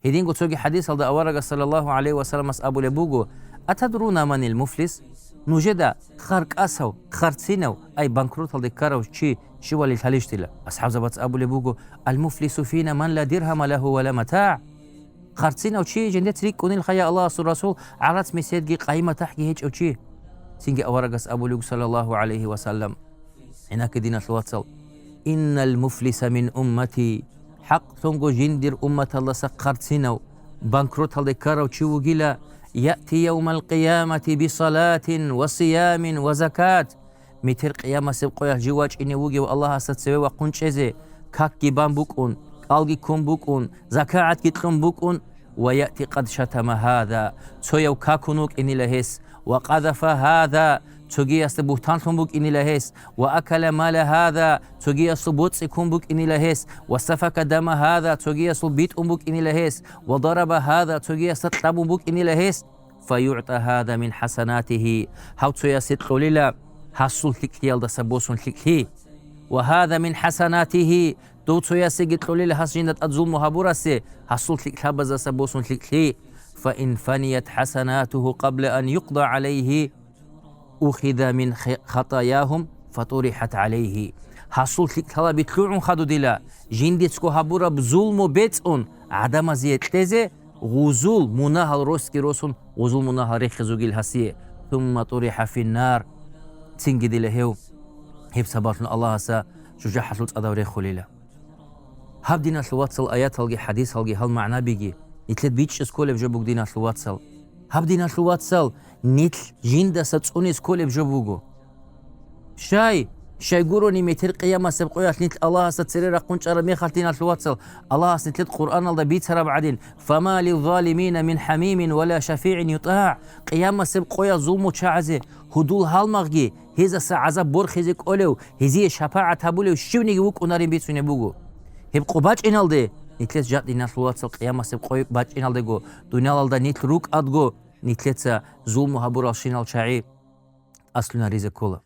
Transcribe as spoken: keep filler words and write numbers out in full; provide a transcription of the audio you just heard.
Гьединго цоги хадисалда аварагас саллаллагьу гӀалайгьи ва салламас абулеб буго: «Атадруна манил муфлис?» Нужеда харкъасав, харцинав, ай банкроталде ккарав чи щивали лъалищ дила? Асхабзабац абулеб буго: «Ал муфлису фина ман ла диргьама лагьу ва ла матагӀ». Харцинав чи жендец рикӀкӀунилха, я Аллагьасул Расул, гӀарац меседги къайи-матахӀги гьечӀев чи. Цинги аварагас абулеб саллаллагьу гӀалайгьи ва саллам: «ГӀинакке, диналъул вацал, иннал муфлиса мин уммати», хӀакълъунго жиндир умматалдаса харцинав, банкроталде ккарав чи вугила: «Яъти явмал къиямати бисалатин ва сиямин ва закат». Метер къиямасеб къоялъ жив вачӀине вугев Аллагьасда цеве вахъун чӀезе, какги бан букӀун, кӀалги ккун букӀун, закагӀатги кьун букӀун, ва яъти къад шатама гьаза, цояв какун вукӀинила гьес, ва къазафа гьаза, цогиясда бугьтанлъун букӀинила гьес, ва акала мала гьаза, цогиясул боцӀи ккун букӀинила гьес, ва сафака дама гьаза, цогиясул битӀун букӀинила гьес, ва дараба гьаза, цогиясда кьабун букӀинила гьес, фаюгӀта гьаза мин хӀасанатигьи, гьав цоясе кьолила гьасул лъикӀлъиялдаса босун лъикӀлъи. Ва гьаза мин хӀасанатигьи, дов цоясеги кьолила гьас жинда тӀад зулму гьабурасе гьасул лъикӀлъабазаса босун лъикӀлъи. Фа ин фаният хӀасанатугьу къабла ан юкъда гӀалайгьи, ухида мин хи-, хатаягьум фатурихат гӀалайгьи. Гьасул лъикӀлъалаби лъугӀун хадудила, жиндицго гьабураб зулму бецӀун гӀадамазе кьезе, гъузул мунагьал росги росун, гъузул мунагьал рехизугил гьасие, сумма туриха финнар, цинги дила гьев, гьеб сабаблъун Аллагьаса жужахӀалъул цӀадав рехулила. Гьаб, диналъул вацал, аяталги хадисалги гьал магӀнабиги, нилъер бичӀчӀиз кколеб жо буго, диналъул вацал. Гьаб, диналъул вацал, нилъ жиндаса цӀуниз кколеб жо буго. Щай, щай гурони метер къиямасеб къоялъ нилъ Аллагьасда цере рахъун чӀараб мехалъ, диналъул вацал, Аллагьас нилъер Къуръаналда бицараб гӀадин: «Фама лиззалимина мин хӀамимин ва ла шафигӀин ютӀагӀ», къиямасеб къоялъ зулмучагӀазе гьудул гьалмагъги, гьезаса гӀазаб борхизе кӀолев, гьезие шапагӀат гьабулев щивниги вукӀунарин бицунеб буго. Гьеб къо бачӀиналде, нилъец жакъ, диналъул вацал, къиямасеб къо бачӀиналдего, дуниялалда нилъ рукӀадго, нилъеца зулму гьабуралщинал чагӀи аслунаризе ккола.